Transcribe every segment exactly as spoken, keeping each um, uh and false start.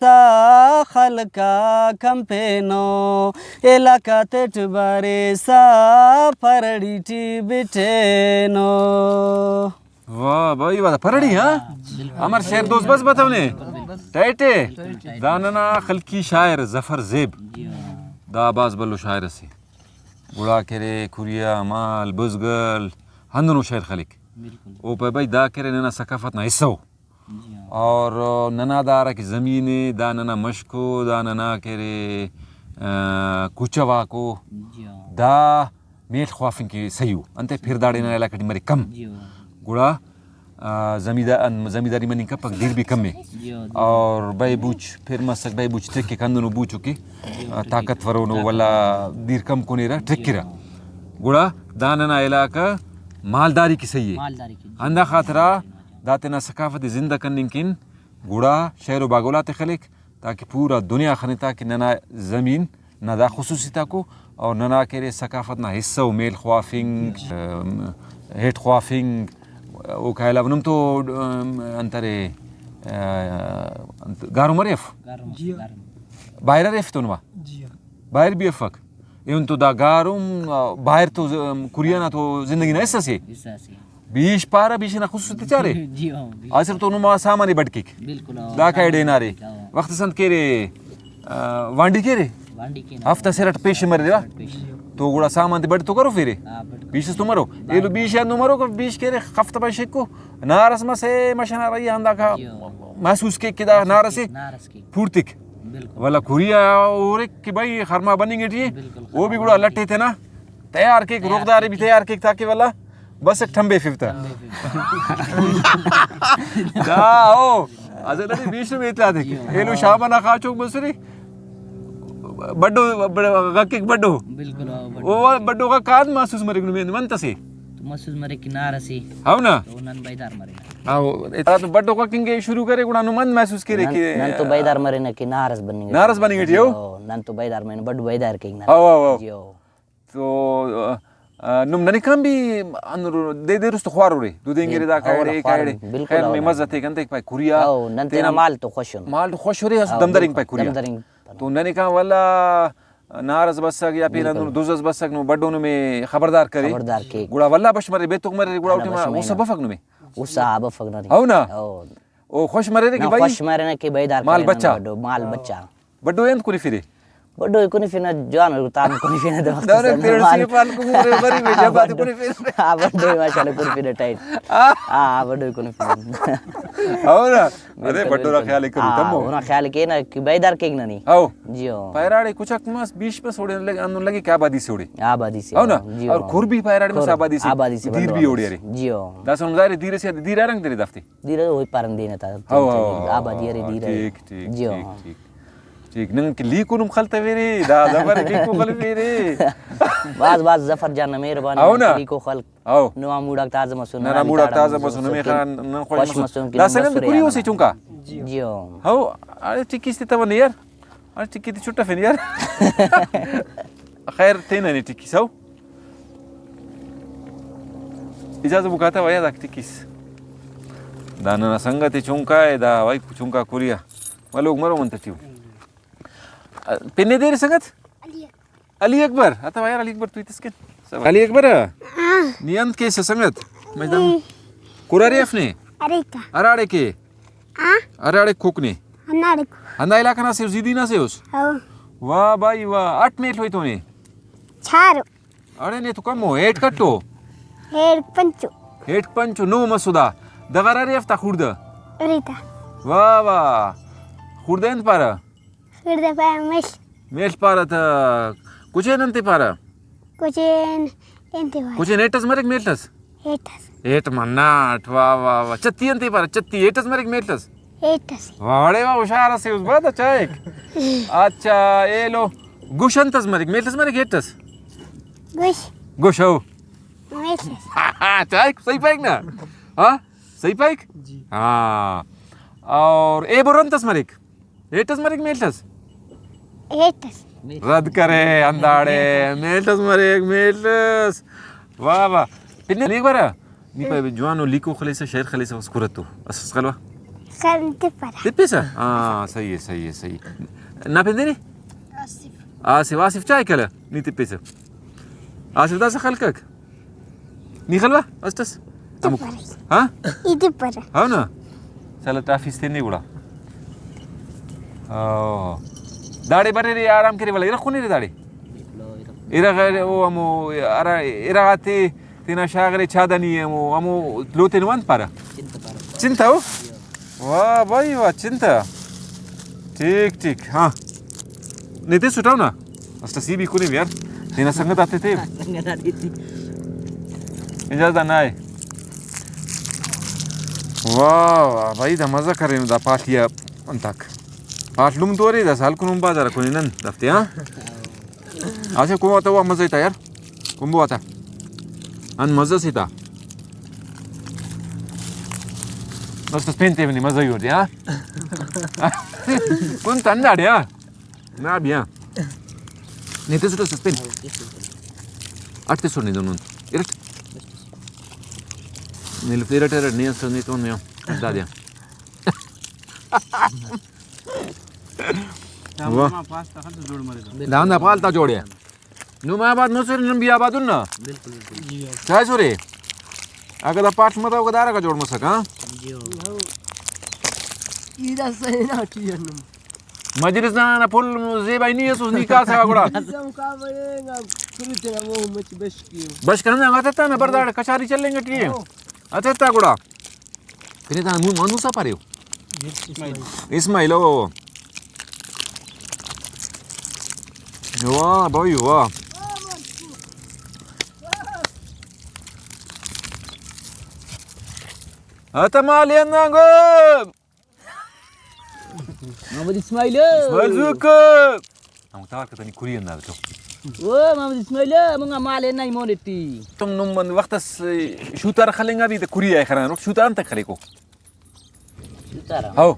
تا خلق آ کمپینو، علاقہ تیٹ بریسہ پرڑی ٹی بٹینو۔ واہ بھائی واہ، پرڑی، ہاں؟ امر شعر دوست بس بتونے؟ ٹائٹ ءِ۔ دا ننا خلقی شاعر ظفر زیب۔ دا بھاز بھلو شاعر اسے۔ گڑا کہ ارے کھریا، مال، بزگل، ہندنو شعر خلیک۔ او پائے بھائی دا کہ ارے ننا ثقافت نا حصہ ءُ۔ جی ہاں۔ اور ننا دا ہرا کہ زمین ءِ، دا ننا مشک ءُ، دا ننا کہ ارے، آ، کوچہ غاک ءُ، جی ہاں۔ دا میل خوافنگ کہ سہی ءُ۔ انتئے پھر داڑے ننا علاقہ ٹی مریک کم۔ جی ہاں۔ گڑا، آ، زمیندار-، زمینداری مننگ کپک، دیر بھی کم ءِ۔ جی ہاں، جی ہاں۔ اور بئے بوچ پھر مسک، بئے بوچ ترکک، ہندنو بوچ ءُ کہ، جی ہاں، آ، ٹھیک ہے۔ طاقتور ءُ، طاقتور۔ ولدا دیر کم کنیرہ، جی ٹرکرہ۔ ہاں۔ گڑا دا ننا علاقہ مالداری کہ سہی ءِ۔ مالداری کہ، جی۔ ہندا خاطرا دا تینا ثقافت ءِ زندہ کننگ کن گڑا شعر و باگولا تے خلیک، تاکہ پورا دنیا خنے تا کہ ننا زمین نا دا خصوصیت آکو اور ننا کہ ارے ثقافت نا حصہ ءُ۔ میل خوافنگ، ام، ہیٹ خوافنگ، اوکا علاوہ نم تو، ام، انت ارے، آ، انت گارم ارے اف؟ گارم، جی۔ گارم۔ باہر ارے اف تو نما؟ جی۔ باہر بھی افک۔ ایہن تو دا گارم، آ، باہر تو ز-، کھریا نا تو زندگی نا حصہ سے۔ حصہ سے۔ بیش پارہ، بیش نا خصوصیت چارے۔ جی ہاں، بیش۔ آ صرف تو نما سامان ءِ بڈ کیک۔ بالکل، ہاں۔ دا کائے ڈینارے۔ ہاں۔ وخت اس انت کیرے، آ، وانڈی کیرے۔ وانڈی کینا۔ ہفتہ سے ارٹ پیش مریرہ۔ پیش۔ تو گڑا سامان تے بڈ تو کرو فیرے۔ ہاں، بڈ۔ بیش اس تو مرو۔ بالکل۔ ایلو بیش آن تو مرو، بیش کیرے ہفتہ بشکو۔ نارس مسے مشنا رہی آن دا کا جی ہاں۔ محسوس کیک کہ دا نارسے۔ نارس کیک۔ پورتک۔ بالکل۔ ولا کھریا ہورک کہ بھائی خرما بننگ ٹی ءِ، بالکل، او بھی خرما گڑا بننگ لٹ ٹی۔ ایتنا تیار کیک، تیار روغدار کیک۔ بھی تیار کیک تاکہ ولا بس ایک ٹھمبے ففتا۔ ٹھمبے ففتا۔ دا او، ازل ارے بیش نو بیتلا دیک۔ جی ہاں۔ ایلو شام انا خاچوک بسری، بڈو، بڈو، غکک بڈو۔ بالکل، ہاں، بڈو۔ او بڈو غک آن محسوس مریک نمے منت سے۔ تو محسوس مریک کہ نارسی۔ ہاؤ نا؟ تو نن بیدار مرینہ۔ ہاں، او، اتنا تو بڈو غاک کنگے شروع کرے، گڑا نم انت محسوس کرے نن، کہ نن تو بیدار مرینہ کہ نارس بننگ ٹی۔ نارس بننگ ٹی، ہو؟ جی، ہو، نن تو بیدار مرینہ، بڈو بیدار کیک نن۔ ہو، ہو، ہو۔ جی، ہو۔ تو، آ، نم ننے کان بھی ہندن دے دیر است خوارورے، دودینگرے دا دے، کائڑے، ہو، اے کائڑے۔ خوارورے، بالکل، خیر، ہو، نمے نا۔ مزہ تیک انتیک پائے کھریا۔ ہو، نن تینا تینا مال تو خوش ان۔ مال تو خوش ارے، ہو، دمدرنگ بالکل، پائے کھریا۔ دمدرنگ۔ تو ننے کان ولا نار اس بسک یا پین بالکل۔ ہندن دز اس بسک، نو بڈو نمے خبردار کرے۔ خبردار کیک۔ گڑا ولدا بش مرے، بے تک مرے، گڑا او ہندا ٹائما بش غصہ مرینا۔ بفک نمے۔ غصہ آ بفک ننے۔ ہو نا؟ ہو۔ او خوش مریرے کہ نا، بھائی خوش مرینا کہ بھائی دار مال کرے نا بچا۔ بڈو، مال بچا۔ بڈو انت کنفرے؟ بڈو کنفنہ جوان تام کنفنہ دے وخت دانا اس تیرے مال۔ سی پال کو مرے بری میں ہاں، جب آتے بڈو۔ کنفرے۔ ہاں، بڈو ماشاءاللہ کنفنہ ٹائٹ۔ ہاں۔ ہاں، بڈو کنفنہ۔ ہو نا؟ ارے بالکل، بڈو نا بالکل۔ خیال کرو ہاں، تمو۔ اونا خیال کینہ کہ بیدار کیک ننے۔ ہاؤ۔ جی ہاں۔ پیراڑے کچک مس بیش مس اوڑے لگ-، ہندن لگے کہ آبادی سے اوڑے۔ آبادی سے، ہاؤ نا؟ جی اور ہاں۔ کھر بھی پیراڑے مس کھر آبادی سے۔ آبادی سے دیر بھلو بھی آبادی اوڑے سے۔ ارے۔ جی ہاں۔ داسہ ہم ظاہر ہے دیر سے دیر آ رنگ تیرے دافتے۔ دیر ہوئی پارن دینا تا۔ ہاؤ، ہاؤ، ہاؤ، آبادی ارے ہاؤ، دیر ارے۔ ٹھیک، ٹھیک، جی ٹھیک، ہاں۔ ٹھیک۔ ٹھیک، نن کہ لیکو نم خلتویرے، دا زبر لیکو خلفیرے۔ بھاز بھاز ظفر جان نا مہربانی ہاؤ نا؟ لیکو خلک۔ ہاؤ۔ نما موڈاک تازہ مسن، ننا ننا موڈاک تازہ مسن، نمے خان نن خوش خوش مسن۔ مسن کہ دا نن سنگت بسرے کری آ اوسے چنکا؟ جی ہاں۔ جی ہاں۔ ہاؤ، اڑے ٹکی اس تے تمنے یار۔ اڑے ٹکی تے چھٹفین یار۔ خیر تینا نے ٹکی سو۔ اجازت بکاتا ویا داک ٹکیس۔ دا ننا سنگت چنکا اے، دا وائی چنکا کوریا۔ ملوک مرو من تٹیو۔ پنے دیر سنگت؟ علی اکبر۔ علی اکبر، اتا یار علی اکبر تو تسکن۔ علی اکبر، ہاں۔ نی انت کیسہ سنگت؟ مجدم۔ ہم۔ قرآن اف نے؟ ارے تا۔ ہراڑے کے؟ ہاں؟ ہراڑے کوک نے؟ ہناڑے کو۔ ہندا علاقہ نا سے زیدی نا سے اس؟ ہاں۔ واہ بھائی واہ، اٹ میل ہوئی تو نے؟ چار۔ اڑے نے تو کم ہو، ہیٹ کٹو۔ ہیٹ پنچو۔ ہیٹ پنچو، نو مسو دا۔ دغر ارے افتا خوڑدہ؟ ارے تا۔ واہ واہ۔ خوڑدہ انت پارہ؟ خوڑدہ پارہ میل۔ میل پارہ تا۔ کچین انتے پارہ؟ کچین انتے پارہ۔ کچین ہیٹس مریک میلٹس؟ ہیٹس۔ ہیٹ مناٹ، واہ واہ واہ۔ چتی انتے پارہ؟ چتی ہیٹس مریک میلٹس؟ ہیٹس۔ واڑے واہ، ہوشیار اسے اس بات اچھا ایک۔ اچھا، ایلو گوش انتس مریک، میلٹس مریک ہیٹس؟ گوش۔ گوش ہو۔ میلٹس۔ چائک، صحیح پائک نا؟ ہاں؟ صحیح پائک؟ جی۔ ہاں۔ اور اے بر انتس مریک؟ ہیٹس مریک میلٹس؟ ہیٹس۔ رد کرے، ہنداڑے میلٹس مریک، میلٹس۔ واہ واہ۔ پن ایک بار نی پائے جوانو لیکو خلیسہ، شعر خلیسہ، بس کرتو۔ اس خلوا۔ کن تپرہ۔ تپسہ؟ ہاں، صحیح ہے، صحیح ہے، صحیح۔ نا پندیرے؟ آصف۔ آصف، آصف چائے کلہ؟ نی تپسہ۔ آصف داسہ خلکک؟ نی خلوہ؟ اسٹ اس؟ ہمو-، تپرہ۔ ہاں؟ ای تپرہ۔ ہاں نا؟ چلو، ٹافیز تینے گڑا۔ او۔ داڑے بریرے، آرام کریرے، ولدا ارغ خنیرے داڑے۔ ارغ او ہمو ہرا ارغ آتے تینا شاغرے چادہ نی ہمو، ہمو لوتے نما انت پارہ؟ چنتہ پارہ۔ چنتہ او؟ واہ بھائی واہ، چنتہ۔ ٹھیک ٹھیک، ہاں۔ نے تے سٹاؤ نا۔ اسٹ سی بھی کنے یار۔ تینا سنگت آتے تے۔ سنگت آتے تے۔ اجازت نائے۔ واہ واہ بھائی، دا مزہ کرینو دا پاٹیا انتاک۔ پاٹ لم تو ارے، دا سال کنم بازار کنے نن دفتے، ہاں۔ آصف، کمبو آتا ہوا مزہ ایتا یار۔ کمبو آتا۔ ان مزہ سے تا۔ بس، بس پین تے منی مزہ ہی ہوتے، ہاں۔ کن تن داڑے، ہاں۔ نا بیا۔ نہیں تے سٹو سسپین۔ اٹھ تے سٹو نہیں دونوں۔ ارٹ۔ نہیں لفتے ارٹ ارٹ نہیں اس نہیں تو نہیں۔ دا دیا۔ واہ۔ دان دا پالتا جوڑیا۔ نم آباد مسر، نم بھی آباد انا۔ بالکل، بالکل۔ جی ہاں۔ چائے سورے؟ اگہ دا پاٹ متو گدارہ کا جوڑ مسک، ہاں؟ جی ہاں۔ ای دا سینا ٹی انم۔ مجلس نا نا پھل زیبائی نی اسوس، نی کاسہ گڑا۔ قسم کا بڑے گا، پھر تیرا وہ مچ بش کیو۔ بش کنا غلطتا نا برداڑ کچاری چلیں گٹی۔ ہاں۔ اچھا تا گڑا۔ پھر تا مو-، مونوسا پاریو۔ اسماعیل۔ اسماعیل، او۔ واہ بھائی واہ۔ اتما لینانگو۔ محمد اسماعیل۔ اسماعیل زوک۔ ہم تاکہ تنی کری انداز تو۔ او محمد اسماعیل، منگا مال ہے نہیں مونٹی۔ تم نم من وقت اس شوتار خلنگا بھی تے کری آئے خران، شوتار انت خلیکو۔ شوتار؟ ہاؤ۔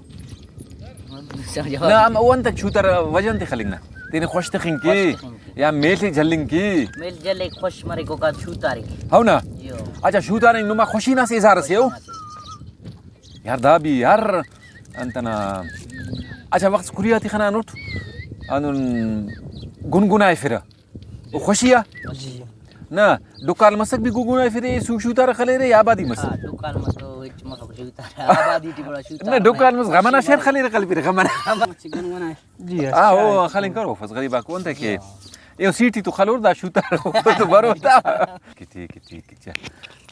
سمجھا؟ نہ، ہم او انت شوتار وجہ انت خلنگ نا۔ تینے خوش تخنگ کی، خوش تخنگ کی۔ یا میل جلنگ کی۔ میل جلے خوش مرے کو کا شوتار کی۔ ہاؤ نا؟ جی ہاؤ۔ اچھا، شوتار نما خوشی نا سے اظہار سے ہو؟ خوشی نا سے۔ یار دا بھی یار انت نا۔ اچھا، وخت کری آتے خنانٹ، ہندن گنگنائفرہ۔ او خوشی آ؟ جی۔ نہ، ڈکال مسک بھی گنگنائفرے، سو شوتار خلیرے یا آبادی مسک؟ ہاں، ڈکال مس تو ہچ مخ شوتار، آبادی ٹی گڑا شوتار نہ، ڈکال مس غم ئنا شعر خلیرے، خلپرے غم ئنا۔ جی، ہاں، او خلنگ کرو، فس غریب آکو انت کہ اے سیٹی تو خلور دا شوتار تو برو تا۔ کہ ٹھیک ہے، ٹھیک ہے، چل۔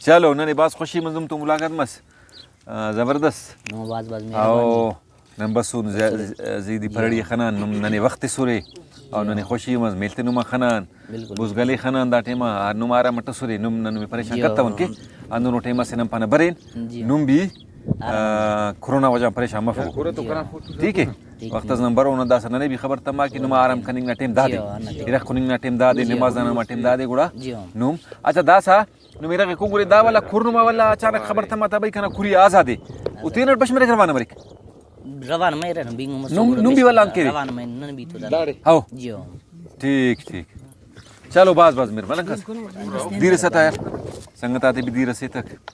چلو، ننے باز خوشی مزم تو ملاقات مس۔ آ، زبردست۔ نمو باز باز او، مہربانی۔ نن بسون ز-، ز-، زیدی پرڑی خنان، نم ننے وخت تسرے، او ننے خوشی مس، میل تے نما خنان، بالکل۔ بزگلے خنان دا ٹائما، آ، نم آرام اٹ تسرے، نم نن پریشان جی، کتون کہ، ہندنو ٹائما سے نن پانہ برین، جی۔ نم بھی، آ، کرونا وجہ پریشان مفو۔ ٹھیک ہے؟ ٹھیک وخت ہے۔ اس نن برون داسہ ننے بھی خبر تما کہ نما آرام کننگ نا ٹائم دادے۔ جی، ہاں، نا ٹائم۔ ارغ کننگ نا ٹائم دادے، جی، نماز ہاں۔ آنا ٹائم دادے گڑا جی، ہاں۔ نم۔ اچھا داسہ نم ارغ ءِ کنگرے، دا ولا کھر نما ولا اچانک خبر تما تا بھئی کنا کھری آزادے۔ او تینٹ بش مریک، روانہ مریک۔ روانہ مریک، بینگو مسو نم، نم بھی ولا انت کیرے۔ روانہ مریک، نن بھی تو دا۔ ہاؤ۔ جی ہاؤ۔ ٹھیک، ٹھیک۔ چلو، باز باز مہربان کس۔ دیر ستا یار۔ سنگت آتے بھی دیر سے تک۔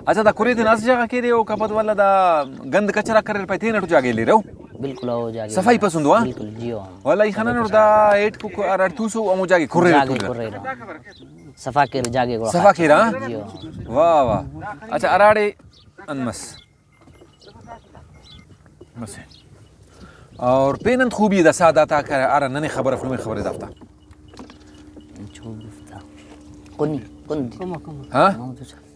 اچھا، دا کھرے تینا اسہ جاگہ کیرے، اوکا پد ولا دا گند کچرا کریر پائے تینٹ جاگہ ایلیرہ۔ بالکل، او جاگہ صفائی پسند ہوا؟ بالکل، جی ہاں۔ ولا ای خنانٹ دا ایٹ کو ہراٹ توسو ہمو جاگہ کھرے جاگہ تو۔ کھرے۔ صفا کیر جاگہ گڑا صفا خاص کیر، ہاں؟ جی ہاں۔ واہ، واہ۔ اچھا، ہراڑے انت مس۔ بس۔ اور پین انت خوبی دا سادہ تا کہ ہرا ننے خبر اف، نمے خبر اف دافتا۔ کنی، کن۔ ہاں؟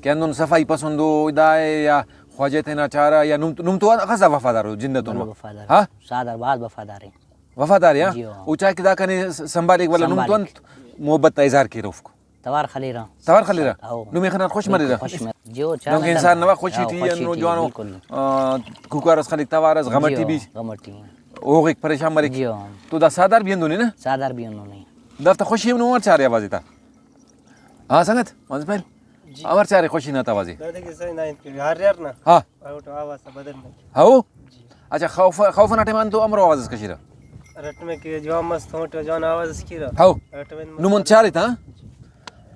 کہ ہندن صفائی پسند او دا اے یا خواجہ تینا چارہ یا نم، نم تو اخس آ وفادار او جند اتون؟ بھلو وفادار۔ ہاں؟ سادار بھاز وفادار اے۔ وفادار اے، ہاں؟ جی ہاں۔ او چاہے کہ دا کنے س-، سنبھالیک، ولدا نم تو سنبھالیک۔ انت محبت تا اظہار کیرہ اوفک۔ توار خلیرہ۔ توار خلیرہ۔ ہاؤ۔ نمے خنان خوش مریرہ۔ خوش مر-، جی ہاؤ، چاہندہ دنکہ انسان نوا خوشی ہاؤ، ٹی خوشی ہندنو ٹی، جوانو، بالکل۔ آ، کوکار اس خلیک توار اس، غم جی اٹی ہاؤ، بھی۔ غم اٹی۔ اوغک پریشان مریک۔ جی ہاں۔ تو دا سادار بھی ہندن نا؟ سادار بھی ہندن نا۔ دافتا خوشی ہم نمر چارے آواز تا۔ ہاں سنگت، مازن پہل۔ جی۔ امر چارے خوشی نا تا آواز؟ دادے کہ سائیں نا انت کہ ہر یار نا۔ ہاں۔ اوٹو آواز تا بدل مریک۔ ہاؤ؟ جی۔ اچھا، خوف، خوف نا ٹائم آن تو امرو آواز اس کشیرہ؟ ارٹمے کہ جوان مست ہونٹ جوان آواز اس کیرہ۔ ہاؤ۔ ارٹمے نمن چارے تا؟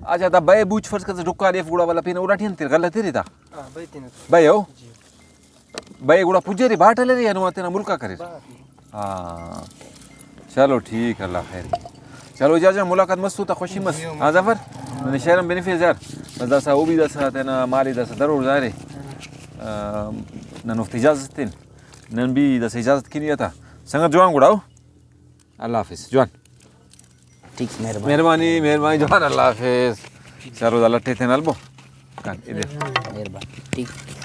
اچھا، دا بئے بوچ فرض کر ڈکان ایف گڑا والا پین اوراٹی انت غلہ تیرے تا؟ ہاں، بئے تینا۔ بئے ہو؟ جی۔ بھئی، گڑا پجرے باٹل ارے یا نما تینا ملکا کریر؟ ہاں۔ چلو ٹھیک، اللہ خیر۔ چلو اجازت، ملاقات مس تو تا خوشی مس۔ ہاں ظفر، ننے شہر ہم بنفیس یار۔ بس داسا او بھی داسا تینا مالے داسا درور ظاہر ہے۔ آ، نن اوفتے اجازت تین۔ نن بھی داسا اجازت کینی تا۔ سنگت جوان گڑا ہو۔ اللہ حافظ جوان۔ ٹھیک، مہربانی۔ مہربانی، مہربانی جوان، اللہ حافظ۔ چلو دا لٹے تین البو۔ کان، ادھر۔ مہربانی۔ ٹھیک۔